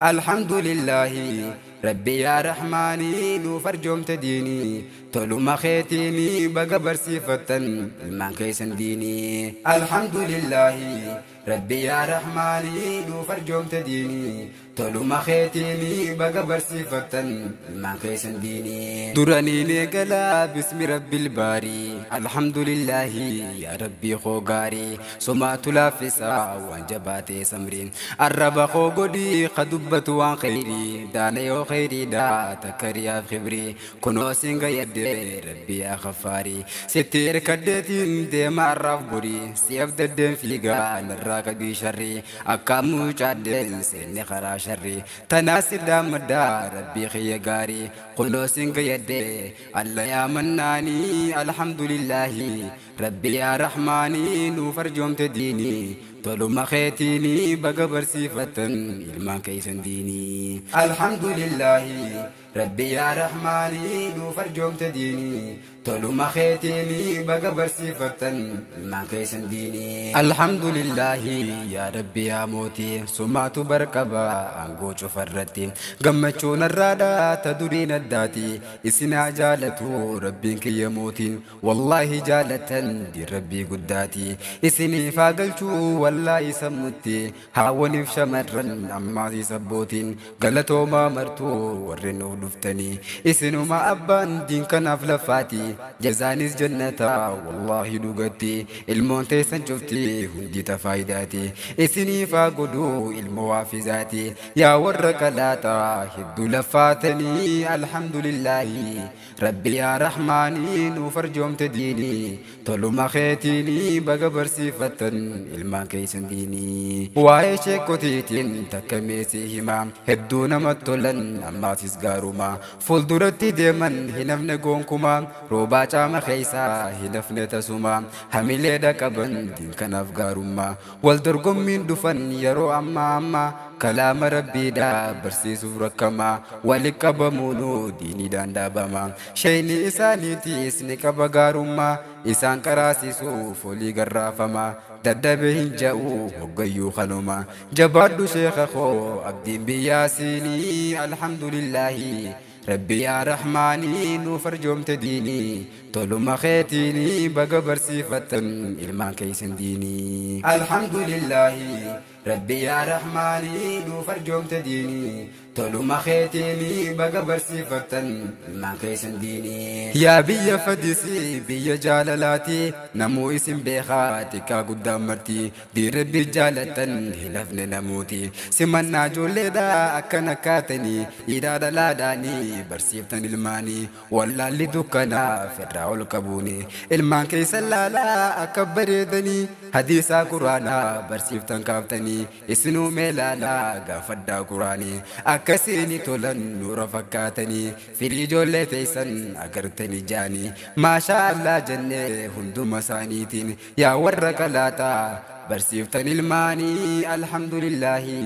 Alhamdulillaahi Rabbi yaa Rahmaanii nuuf arjoomte diinii toluma keetiinii baga barsiifattan ilmaan keessan diinii. Alhamdulillaahi Rabbi yaa Rahmaanii nuuf arjoomte diinii toluma keetiinii baga barsiifattan ilmaan keessan diinii. Duraniin eegalaa bismi Rabbil baarii Alhamdulillaahi yaa Rabbii koo gaarii Somaatu laaffisaa waan jabaatee samrii Arraba koo godhii ka dubbatu waan kheyrii Daana yoo kheyriidha takka riyaaf kibrii Kunoo siin gayyadde Rabbi yaa kaffaarii Sitti irkadheetiin deema arraaf borii Si abdaddeen fiigaa narraa qabii sharrii Akkaan mucaadheen seenne karaa sharrii Tanaa si dhaammadha Rabbii kiyya gaarii Kunoo siin gayyadde Alla yaa mannaanii Alhamdulillaahi Rabbi yaa Rahmaanii nuuf arjoomte diinii toluma keetiinii baga barsiifattan ilmaan keessan diinii. Alhamdulillaahi Rabbi yaa Rahmaanii nuuf arjoomte diinii toluma keetiinii baga barsiifattan ilmaan keessan diinii. Alhamdulillaahi yaa Rabbi yaa mootii sumaatu barqaba aangoo cufarratti gammachuun har'aadha ta duriin addaati isin haa jaalatu Rabbiin kiyya mootiin. Wallaahi jaalatan diin rabbii guddaati isiniif haa galchuu wallaahi sammutti haawwaniif shamarran ammaasiis abbootiin galatoomaa martuu warri nuuf dhuftanii isinuma abbaan diin kanaaf lafaati jazaanis jannata wallaahi dhugatti ilmoon teessan cufti hundi tafaayidaati isiniif haa godhuu ilmoo haafizaati yaa warra qalaaxaa hedduu lafaatanii alhamdulillaahi Rabbi yaa Rahmaanii nuuf arjoomte diinii toluma keetiinii baga barsiifattan ilmaan keessan diinii. Waa'ee sheekotiitiin takka mee si hima hedduu namatti tolan ammaasis gaaruma fuulduratti deeman hin hafne goonkuma roobaa caama keessaa hin hafne tasuma hamileedha qaban diin kanaaf gaarummaa wal dorgommiin dhufan yeroo ammaa amma kalaama rabbiidha barsiisuuf rakkama wali qabamuunu diiniidhaan dhaabama sheeyni isaaniitiis ni qaba gaarummaa isaan qaraasisuuf olii garraafama dadhabe hin ja'u hoggayyuu kanuma jabaadhu sheekha koo abdiin biyyaa siinii alhamdulillaahi Rabbi yaa Rahmaanii nuuf arjoomte diinii toluma keetiinii baga barsiifattan ilmaan keessan diinii. Alhamdulillaahi Rabbi yaa Rahmaanii nuuf arjoomte diinii toluma keetiinii baga barsiifattan ilmaan keessan diinii. Yaa biyya fadisii biyya jaalalaati namuu isin beekaa xiqqaa guddaan marti Diin Rabbii jaalattan hin hafne namooti. Simannaa ijoolleedha akkan akkaatanii dhiiraa dhalaadhaanii barsiiftan ilmaanii wallaalli dukkanaa firraa ol qabuuni. Ilmaan keessan laalaa akka bareedanii hadiisaa quraanaa barsiiftan kaaftanii isinuu mee laalaa gaafadhaa quraanii akkasiini tolan nuura fakkaatanii firii ijoollee teessan agartanii jaanii maashaa allaa jennee hunduma isaaniitiin Yaa warra qalaaxaa barsiiftan ilmaanii alhamdulillaahi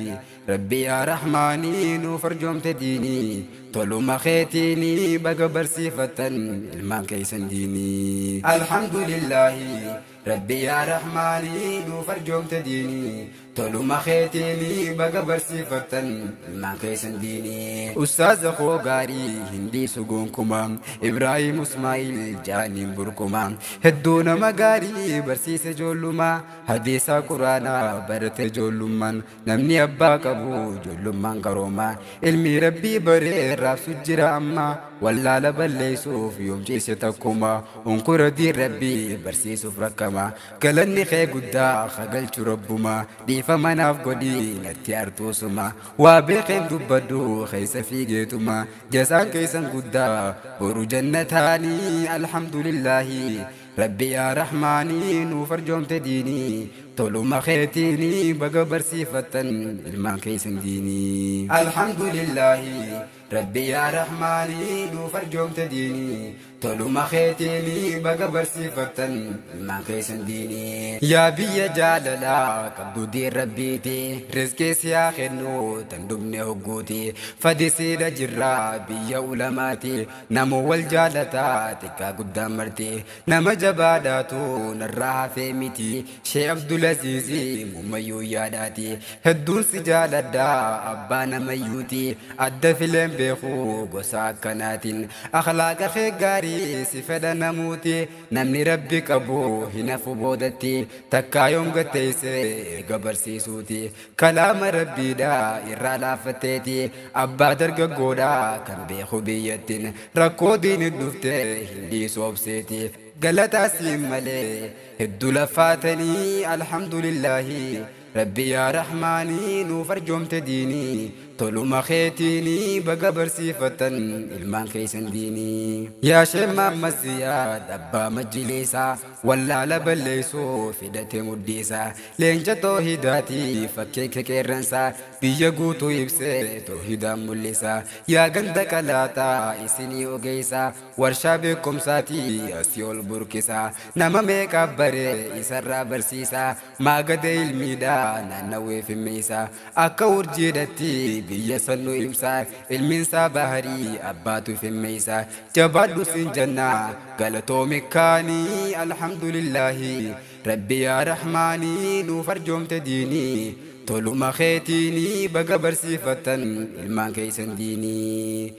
Rabbi yaa Rahmaanii nuuf arjoomte diinii toluma keetiinii baga barsiifattan ilmaan keessan diinii. Alhamdulillaahi Rabbi yaa Rahmaanii nuuf arjoomte diinii Toluma keetiini baga barsiifattan ilmaan keessan diinii. Ustaaza koo gaarii hin dhiisu gonkuma Ibraahim Usmaa'il jaaniin burquma hedduu nama gaarii barsiise ijoolluma hadiisaa quraanaa barate ijoollummaan namni abbaa qabu ijoollummaan qarooma ilmii rabbii baree raabsu jira amma wallaala balleessuuf yoom ciise takkuma unkura diin rabbii barsiisuuf rakkama Galanni kee guddaa ha galchu rabbuma dhiifama naaf godhi natti artuusuma waa beekeen dubbadhu keessa fiigeetuma jasaan keessan guddaa boru jannataanii alhamdulillaahi rabbi yaa rahmaanii nuuf arjoomte diinii toluma keetiinii baga barsiifattan ilmaan keessan diinii. Alhamdulillaahi rabbi yaa rahmaanii nuuf arjoomte diinii Toluma keetiini baga barsiifattan ilmaan keessan diinii. Yaa biyya jaalalaa qabdu diin rabbiiti rizqii si haa kennu tan dhumne hogguuti fadisiidha jirra biyya ulamaati namu wal jaalata xiqqaa guddaan marti nama jabaadhaatu narraa hafee miti shee Abdul. Abdulaziizii muummayyuu yaadaati. Hedduun si jaaladha abbaa namayyuuti. Adda fileen beeku gosa akkanaatiin. Akhlaaqa kee gaarii si fedha namuuti. Namni Rabbi qabu hin hafu boodatti. Takkaa yoom gatteessee erga barsiisuuti. Kalaama Rabbiidha irraa laaffatteeti. Abbaa dargaggoodha kan beeku biyyattiin. Rakkoo diini dhuftee hin dhiisu obseeti. Galataa siin malee hedduu laffaatanii, alhamdulillaahi Rabbi yaa Rahmaanii nuuf arjoomte diinii. Toluma keetiinii baga barsiifattan ilmaan keessan diinii. Yaa Sheekh Mahammad Ziyaad abbaa majjiliisaa, wallaala balleessuu fidate mudhiisaa. Leenca toohidaatii fakkeeke qeerransaa, biyya guutuu ibsee toohidaan mul'isaa. Yaa ganda qalaaxaa isinii ogeessaa, warshaa beekumsaatii asii ol burqisaa. Nama meeqaaf baree isarraa barsiisaa, maagada ilmiidhaa naannawee fimmeessaa. Akka urjiidhatti biyya sannu ibsaa, ilmiinsaa baharii abbaatu fimmeessaa. Jabaadhu siin jannaa galatoomi kaanii, alhamdulillaahi Rabbi yaa Rahmaanii nuuf arjoomte diinii. Toluma keetiinii baga barsiifattan ilmaan keessan diinii.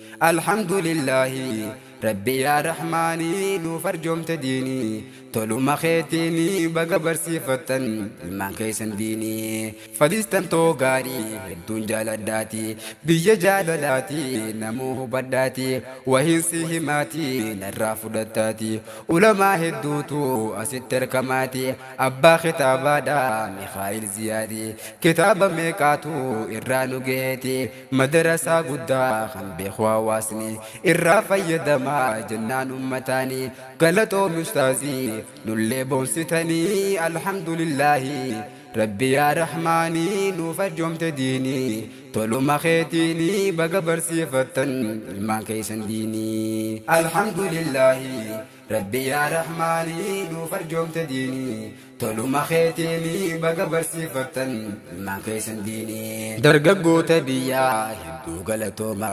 Alhamdulillaahi Rabbi yaa Rahmaanii nuuf arjoomte diinii. Toluma keetiinii baga barsiifattan ilmaan keessan diinii. Fadistan too gaarii hedduun jaaladhaati. Biyya jaalalaati namuu hubadhaati. Wahiinsi himaati narraa fudhattaati. Ulamaa hedduutu asitti argamaati. Abbaa kitaabaadha Mikaa'il Ziyaadi. Kitaaba meeqaatu irraa nu gaheeti. Madarasaa guddaa kan beeku hawaasni irraa fayyadamaa jennaan ummataani. Galatoomi ustaazii nullee boonsitanii, alhamdulillaahi Rabbi yaa Rahmaanii nuuf arjoomte diinii. Toluma keetiinii baga barsiifattan ilmaan keessan diinii. Alhamdulillaahi Rabbi yaa Rahmaanii nuuf arjoomte diinii. Toluma keetiinii baga barsiifattan ilmaan keessan diinii. Dargaggoota biyyaa hedduu galatooma.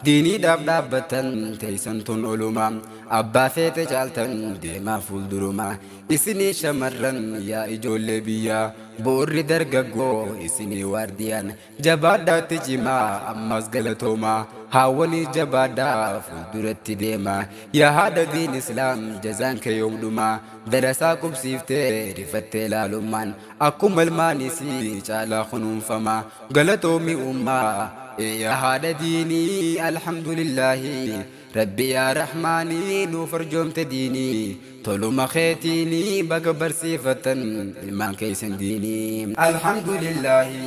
Diiniidhaaf dhaabbattan teessan tun oluma. Abbaa feete caaltan deemaa fuulduruma. Isinii shamarran yaa ijoollee biyyaa, bu'urri dargaggoo isinii waardiyaan. Jabaadhaatti cimaa ammas galatooma. Haawwanii jabaadhaa fuulduratti deema. Yaa haadha diin Islaam jazaan kee yoom dhuma. Darasaa qubsiiftee rifattee laalummaan, akkuma ilmaanisii caalaa kunuunfama. Galatoomi ummaa yaa haadha diinii, alhamdulillaahi Rabbi yaa Rahmaanii nuuf arjoomte diinii. Toluma keetiinii baga barsiifattan ilmaan keessan diinii. Alhamdulillaahi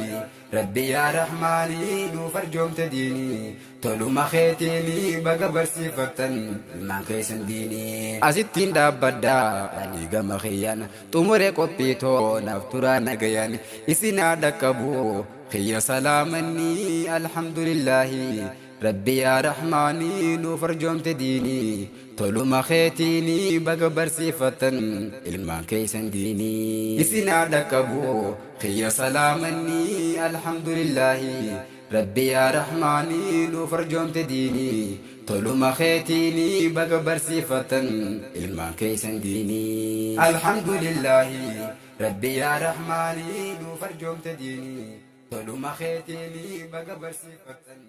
Rabbi yaa Rahmaanii nuuf arjoomte diinii. Toluma keetiinii baga barsiifattan ilmaan keessan diinii. Asittiin dhaabbadhaa ani gama kiyyaan xumure qophii too, naaf turaa nagayaan. Isin haa dhaqqabu kiyya salaamannii, alhamdulillaahi Rabbi yaa Rahmaanii nuuf arjoomte diinii. Toluma keetiinii baga barsiifattan ilmaan keessan diinii. Isin haa dhaqqabu kiyya salaamannii, alhamdulillaahi Rabbi yaa Rahmaanii nuuf arjoomte diinii. Toluma keetiinii baga barsiifattan ilmaan keessan diinii. Alhamdulillaahi Rabbi yaa Rahmaanii nuuf arjoomte diinii. Toluma keetiinii baga barsiifattan.